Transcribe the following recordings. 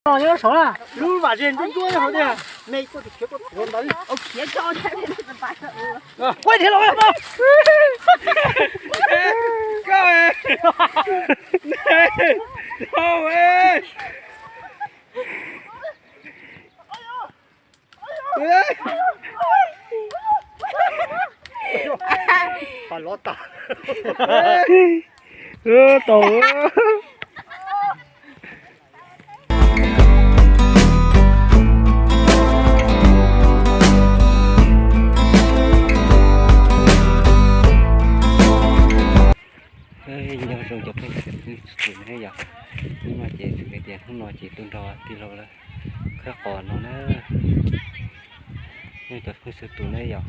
Los nyob saud na, lub vam ze nruab nruab nyob hauv tiag. Me kuj khiav kuj tuav ntawd. Khiav tso thiab. Quay thiab los. Koj, koj, Pha lov tas. Tau. Nyob zoo cov phooj ywg txhua tus ne yom. Hnub no ces xws li tias hnub no ces tuaj nrog tij laug lawv khawb qos no na. Nyob cov phooj ywg txhua tus ne yom.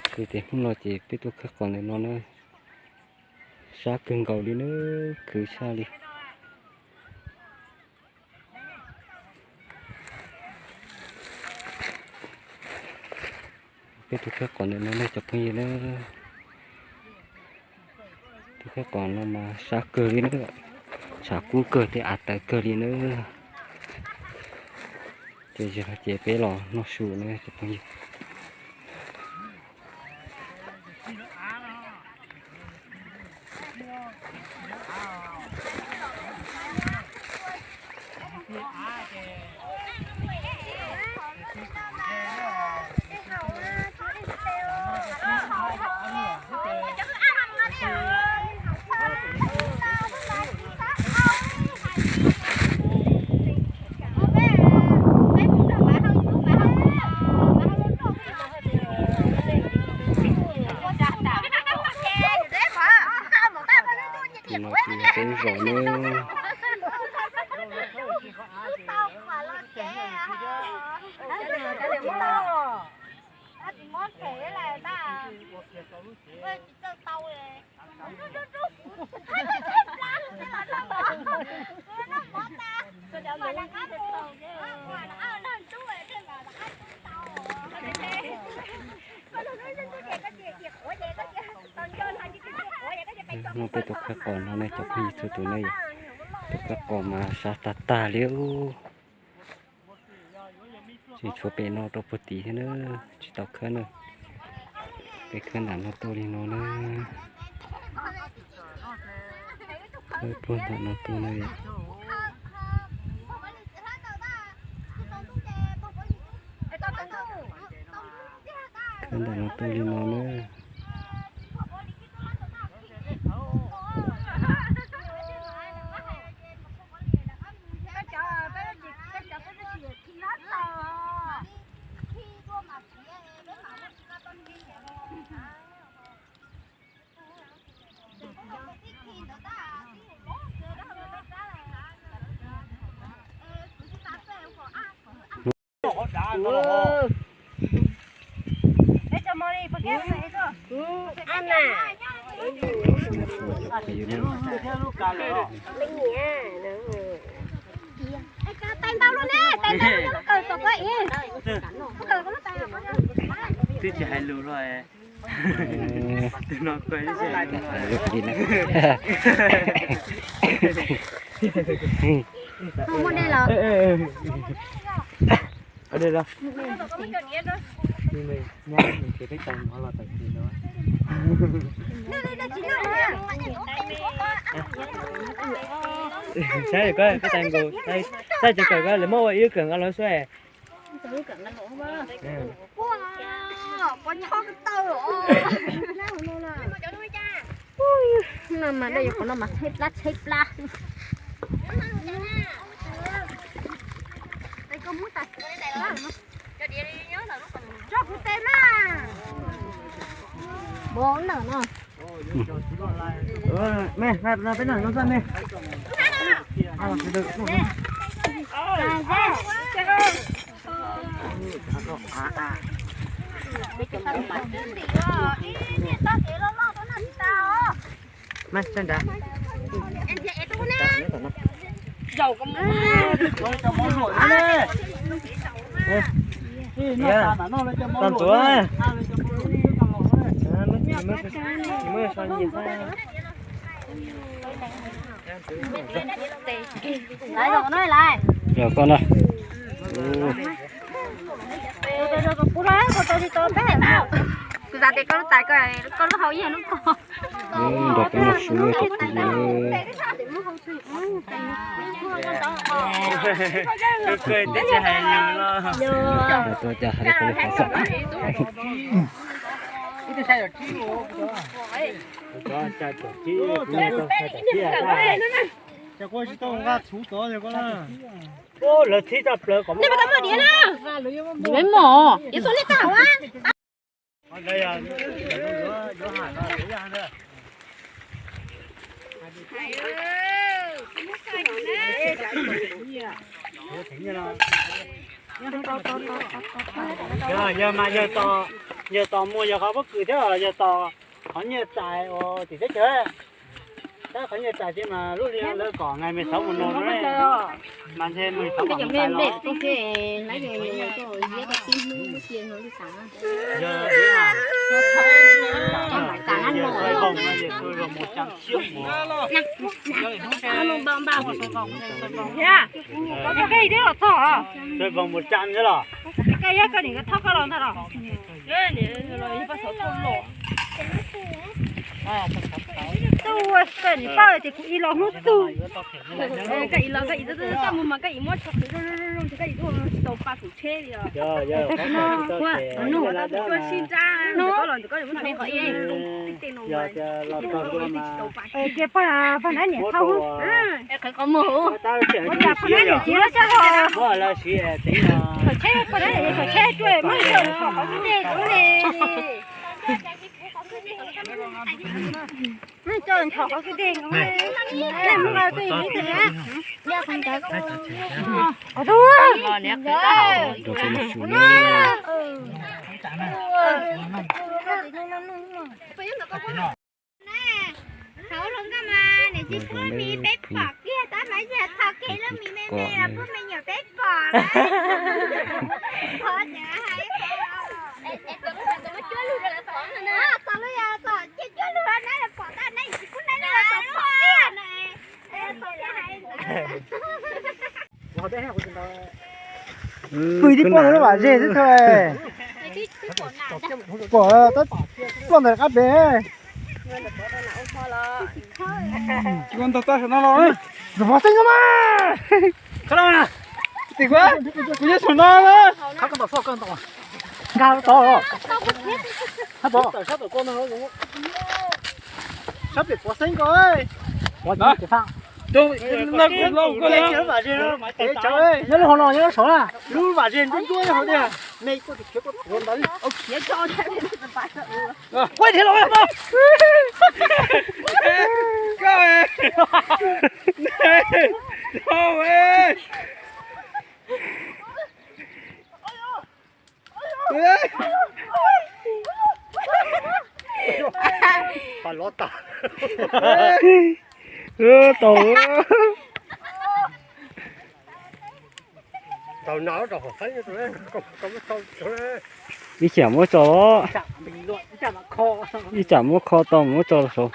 Xws li tias hnub no ces peb tuaj khawb qos ntawm no na, sab kawg nkaus li na, khwv tshaj li. Peb tuaj khawb qos ntawm no ne cov phooj ywg na. Tuaj khawb qos no mas sab kawg li na, tshav kub kawg thiab av tawv kawg li na. Ces yog ces peb los noj su na cov phooj ywg. Tus no ces peb zos ne. Hnub no peb tuaj khawb qos no ne cov phooj ywg txhua tus ne yom. Tuaj khawb qos mas sab tag tag li. Tseem tshuav pem no rau puag tid thiab na, tsis tau khawb na. Peb khawb nram no tuaj li no na. Khawb puag nram no tuaj na. Khawb nram no tuaj li no na. Twb tsis hais lus los. Twb no koj li na. Muaj dej los? Nyob nws ces peb tau mov los tam sim no. Saib koj peb tais nkaus, saib ces kawm koj lawv muab ua ib lub kawm nqa los xwb. No mas dej yuav qhov no mas tsheb plab tsheb plab. Tso kuv tes na. Npau ntawm no. Me, peb nram no xwb me. Mas sab nrad. Tau ntxuav. Muab so nyias xwb. Yog koj na. Kuv xav tias koj lub tais ko, koj lub hau ib yam lub ko. Nrog peb mus su tom ti. Tuaj cas hais li qhov xwm. Lawv txhib tau plaws kom mos. Yog mas yawg tos muag yog qhov pob kws thiab yawg tos qhov nyiaj txais uas tim teb chaws. Tab qhov nyiaj txais tias mas lub hli lawv kom nqaij me xauv mus no mas ntshe me xauv kom mus txais los. Txawj voos mus tsa thiab los. Tub, koj nim pab tias kuv ib los hnub twg. Koj ib los koj ib tub tub koj mus mas koj ib muab tsho qhwv zoo zoo zoo ces koj ib tub tsis tau pa kuv tsheb li os. Ua, ua sib nrab no koj los ntawm koj yuav muab qhov ib tib tej no mas tsis tau pa. Kiag pog, pog nab niam thauj. Qhwv qhov muag hu. Ua cas pog nab niam tsis muab sab ho. Thaum tsheb pog nab niam thaum tsheb tuaj muab qhov xub dej rau li. Muab coj nthos qhov xub dej no. Muab qhov xub dej. Qhov tub. Thaum hluas nkauj mas niam tsis pub mis peb pom kiag tab mas yog thaum kev lub mis me me los pub me nyuam peb pom. Qhov ces hais tau lub yog txog ces cuab lug rau nab los pom tab nab tsis pub nab los pom kiag na. Pw tib poj lub vam ze xwb thaum pom ploj ntawm qab pem. Tsis ua ntog txaj saum no los, ntxuag pov xeeb no mas. Tim kuv, kuv nyob saum no na. Nkag tod, sab pem pov xeeb ko. Nyob lub hauv no nyob lub saud na. Lub vam ze nruab nruab hauv tiag. Me kuj khiav kuj tuag ntawd. Ua dhia los. Pab lov tas. Tau na, rau qhov xeeb, ib cham muab tso los. Ib cham muab kho tau muab tso saud.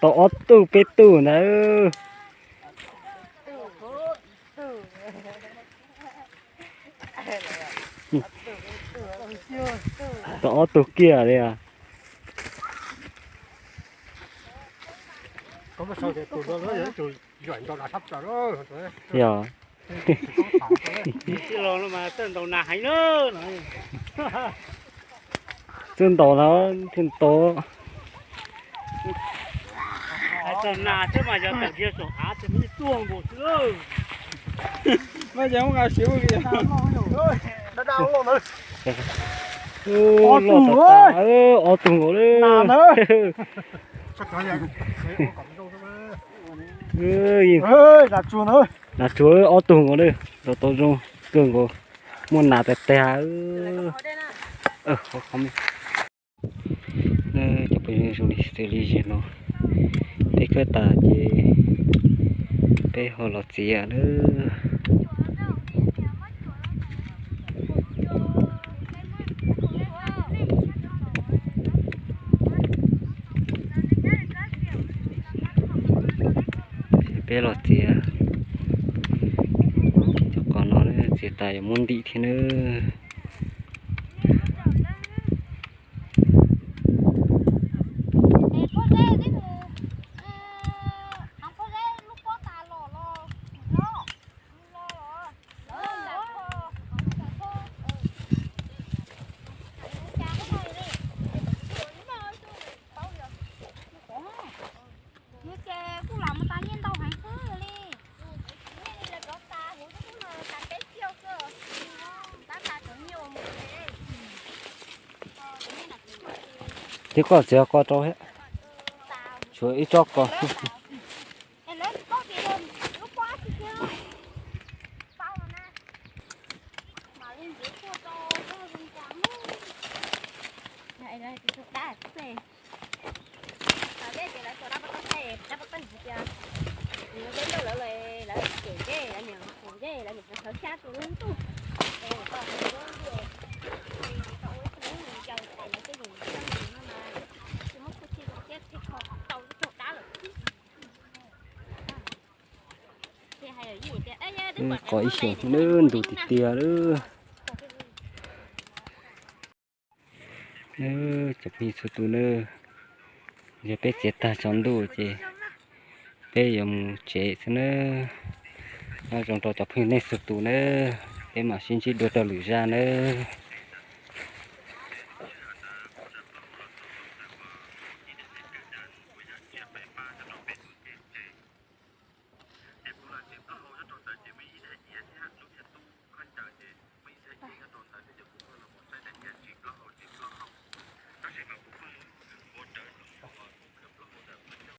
Tau ob tug peb tug ntawd. Tau ob tug kiag li. Yog. Txawj ntaus nas heev na. Txawj ntaus na, txawj ntaus. Hais txog nas thiab mas yog tawm kiag saum av ces muab tuag nkaus xwb lawm. Loj tas tas, ob tug nkaus li. Nas tsuag ob tug nkaus li, los tau zoo kawg nkaus, muaj nas tag tag. Cov phooj ywg, zoo li xws li zaum no, teb khawb tas ces Peb ho los txiav lawm. Peb los txiav cov qos no, txiav tas yuav muab ntim thiab nawb. Ces koj txiav koj rau thiab, tshuav ib tsob koj xwb. Qos ib xyoos ntuj tiag tiag lawm. Nawb, cov phooj ywg txhua tus nawb, yog peb txiav tag tsaus ntuj ces peb yuav mus tsev xwb nawb. Nyob zoo rau cov phooj ywg nej txhua tus nawb, peb mam sib ntsib dua rau lwm zaj nawb.